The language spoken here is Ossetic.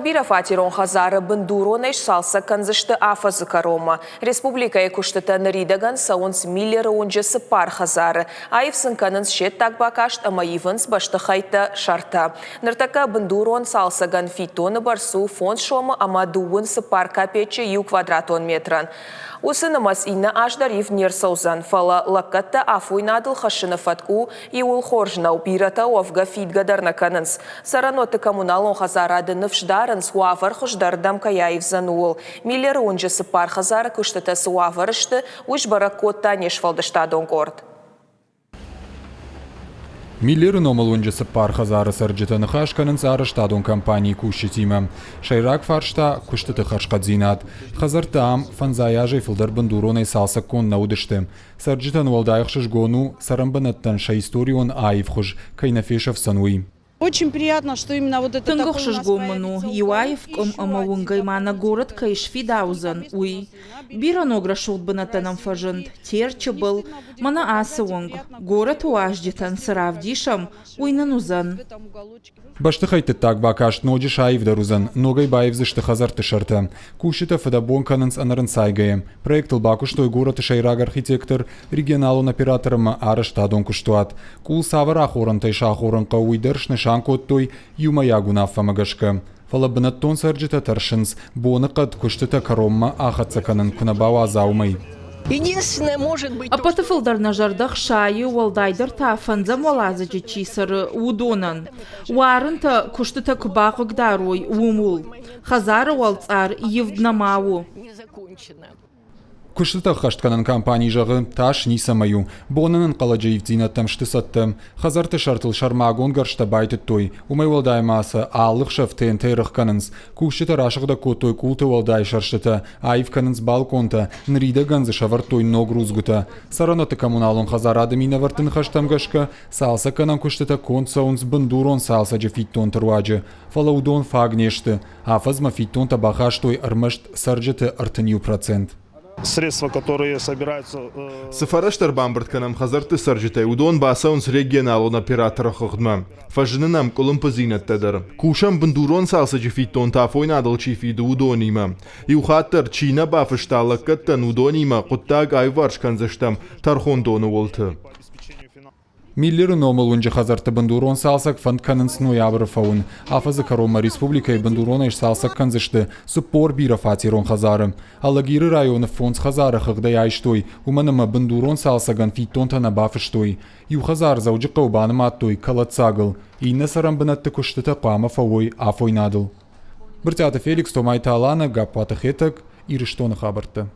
Бирӕфатерон хӕдзары бындуронӕй сцалцӕг кӕндзысты афӕдзы кӕронмӕ. Республикӕйы куыстытӕ ныридӕгӕн цӕуынц Миллеры уынджы цыппар хӕдзары. Аив сын кӕнынц се ддаг бакаст ӕмӕ ивынц бӕстыхӕйттӕ сӕртӕ. Ныртӕккӕ бындурон цалцӕгӕн фиддоны бӕрц у фондз сомы ӕмӕ дыууын цыппар капеччы иу квадратон метрӕн. Уыцы нымӕц иннӕ аз дӕр ивд не рцӕудзӕн, фӕлӕ лӕггӕдтӕ афойнадыл хӕссыны фӕтк у иуыл хорз нӕу, бирӕтӕ уӕвгӕ фидгӕ дӕр нӕ кӕнынц. Цӕрӕнуӕтты коммуналон хӕдзарады ныфс дарынц, уавӕр хуыздӕрдӕм кӕй аивдзӕн, ууыл. Миллеры уынджы цыппар хӕдзары куыстытӕ цы уавӕры сты, уый сбӕрӕг кодта не сфӕлдыстадон къорд. Миллеры номыл уынджы цыппар хӕдзары цӕрджытӕ ныхас кӕнынц арӕзтадон компанийы кусджытимӕ. Сӕйраг фарста – куыстыты хӕрзхъӕддзинад. Хӕдзӕрттӕ ам фӕндзай азӕй фылдӕр бындуронӕй цалцӕггонд нӕ уыдысты. Цӕрджытӕн уӕлдай ӕхсызгон у, цӕрӕнбынӕттӕн сӕ историон аив хуыз кӕй нӕ фесӕфдзӕн, уый. Очень приятно, что именно вот это Тынг ӕхсызгон мын у, иу аив къуым ӕмӕ уынгӕй ма нӕ горӕт кӕй сфидаудзӕн, уый. Бирӕ ног рӕсугъд бынӕттӕ нӕм фӕзынд, Терчы был, мӕнӕ ацы уынг. Горӕты уазджытӕн цы равдисӕм, уый нын уыдзӕн. Бӕстыхӕйтты ддаг бакаст ноджы саивдӕр уыдзӕн, ногӕй баивдзысты хӕдзӕртты сӕртӕ. Кусджытӕ фыдӕбон кӕнынц ӕнӕрынцайгӕйӕ. Проектыл бакуыстой горӕты сӕйраг архитектор, регионалон оператор ӕмӕ арӕзтадон куыстуат. Къул цавӕр ахорӕнтӕй сахорын хъӕуы, уый дӕр снысан кодтой иумӕйаг уынаффӕмӕ гӕсгӕ. Фӕлӕ бынӕттон цӕрджытӕ тӕрсынц, боныхъӕд куыстытӕ кӕронмӕ ахӕццӕ кӕнын куы нӕ бауадза, уымӕй. Ӕппӕты фылдӕр нӕ зӕрдӕ хсайы, уӕлдайдӕр та фӕндзӕм уӕладзыджы чи цӕры, уыдонӕн. Уарынтӕ куыстытӕ куы бахъыгдарой, уымыл. Хӕдзары уӕлцъар ивд нӕма у. Куыстытӕ ӕххӕстгӕнӕн компани зӕгъы, тас ницӕмӕй у. Боны ӕнӕнхъӕлӕджы ивддзинӕдтӕм сты цӕттӕ. Хӕдзӕртты сӕртыл сӕрмагонд гӕрзтӕ байтыдтой. Уымӕй уӕлдай ма сӕ алы хсӕв тентӕй рых кӕнынц. Кусджытӕ расыгъдӕг кодтой къулты уӕлдай сӕрстытӕ, аив кӕнынц балкъонтӕ, ныридӕгӕн дзы сӕвӕрдтой ног рудзгуытӕ. Цӕрӕнуӕтты коммуналон хӕдзарады минӕвӕртты ныхӕстӕм гӕсгӕ, цалцӕггӕнӕн куыстытӕ конд цӕуынц бындурон цалцӕджы фиддонты руаджы. Фӕлӕ уыдон фаг не сты. Афӕдзмӕ фиддонтӕ бахастой ӕрмӕст цӕрджыты 31%. Средства, которые собираются... Цы фӕрӕзтӕ ӕрбамбырд кӕнӕм хӕдзӕртты цӕрджытӕй, уыдон бацӕуынц регионалон операторы хыгъдмӕ. Фӕзыны нӕм къуылымпыдзинӕдтӕ дӕр. Кусӕм бындурон цалцӕджы фиддонтӕ афойнадыл чи фиды, уыдонимӕ. Иу хатт дӕр чи нӕ бафыста лӕггӕдтӕн, уыдонимӕ хъуыддаг аиуварс кӕндзыстӕм тӕрхондоны уылты. Миллеры номыл уынджы хӕдзӕртты бындурон цалцӕг фӕнд кӕнынц ноябры фӕуын. Афӕдзы кӕронмӕ республикӕйы бындуронӕй сцалцӕг кӕндзысты 40 бирӕфатерон хӕдзары. Алагиры районы фондз хӕдзары хыгъдӕй айстой, уымӕн ӕмӕ бындурон цалцӕгӕн фиддонтӕ нӕ бафыстой. Иу хӕдзар Дзӕуджыхъӕуы банымадтой кӕлӕддзагыл, иннӕ цӕрӕнбынӕтты куыстытӕ хъуамӕ фӕуой афойнадыл. Брытъиаты Феликс, Томайты Аланӕ, Гаппуаты Хетӕг, Ирыстоны хабӕрттӕ.